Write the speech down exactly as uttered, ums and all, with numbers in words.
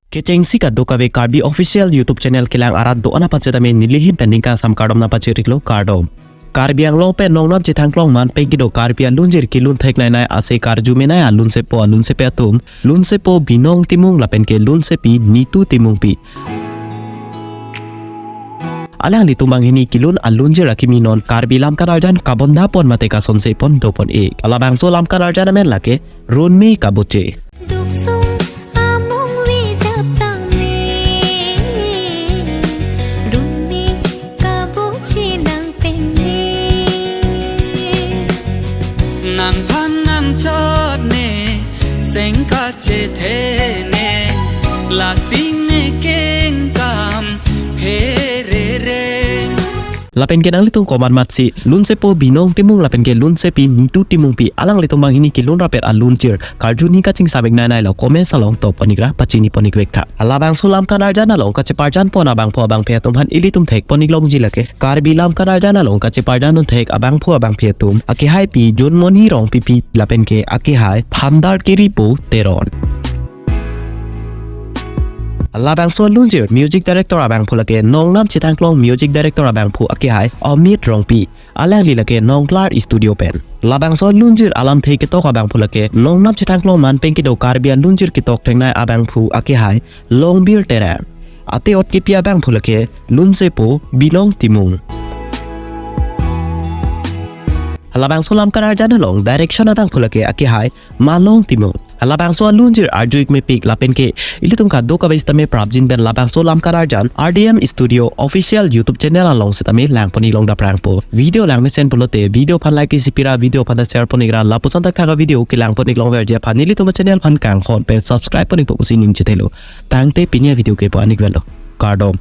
Kechengsi kadokave Karbi Official YouTube Channel kelang arat do-an aphan setame nelihin pen ningkan asam kardom nangpachiriklo, kardom. Karbi Anglong pen nongnam chethangklong manpeng kedo Karbi alunjir kelun theknei nei ase karjume nei alunsepo alunsepi atum, lunsepo Binong Timung lapen ke lunsepi Nitu Timungpi. Alanglitum banghini kelun alunjir akimi non Karbi Lamkat Arjan kabonda pon mate kasonse pon dopon ik. Halabangso Lamkat Arjan amen lake Runmi Kabuche. Duksong amung wijap tame, Runmi Kabuche nang pengne. Nangphan nangchot ne, seng kachethe ne, lasing ne kengkam pherere. Lapen ke nanglitum komat matsi, lunsepo Binong Timung lapen ke lunsepi Nitu Timungpi alanglitum banghini kelun rapet alunjir karju ni kachingsamik nei nei lo comment along to pon ikra pachini pon ik vek tha. Halabangso Lamkat Arjan along kacheparjan pon abangphu abangphi atum aphan ilitum thek pon ik longji lake Karbi Lamkat Arjan along kacheparjan un thek abangphu abangphi atum akehaipi Junmoni Rongpipi lapen ke akehai Phandar Kiripo Teron. Halabangso alunjir music director abangphu lake nongnam chethangklong music director abangphu akehai Amit Rongpi, alangli lake Nongklar Studio pen. Halabangso alunjir alamthe ketok abangphu lake nongnam chethangklong manpeng kedo Karbi alunjir ketok thengnei abangphu akehai Longbir Terang. Ate-ot kepi abangphu lake lunsepo Binong Timung. Halabangso Lamkat Arjan along direction abangphu lake akehai Malong Timung. Halabangso alunjir arju ik mepik lapen ke ilitum kadokave setame prapjin pen labangso Lamkat Arjan R D M Studio Official YouTube Channel along setame lang pon ik long daprangpo. Video lang mesen pulote video aphan like isi pira, video aphan ta share pon ikra, lapuson thakthak avideo kelang pon ik longverji aphan nelitum achannel aphan kanghon pen subscribe pon ikpo pusi ning chethelo. Tangte pini avideo ke pu-an ik velo. Kardom.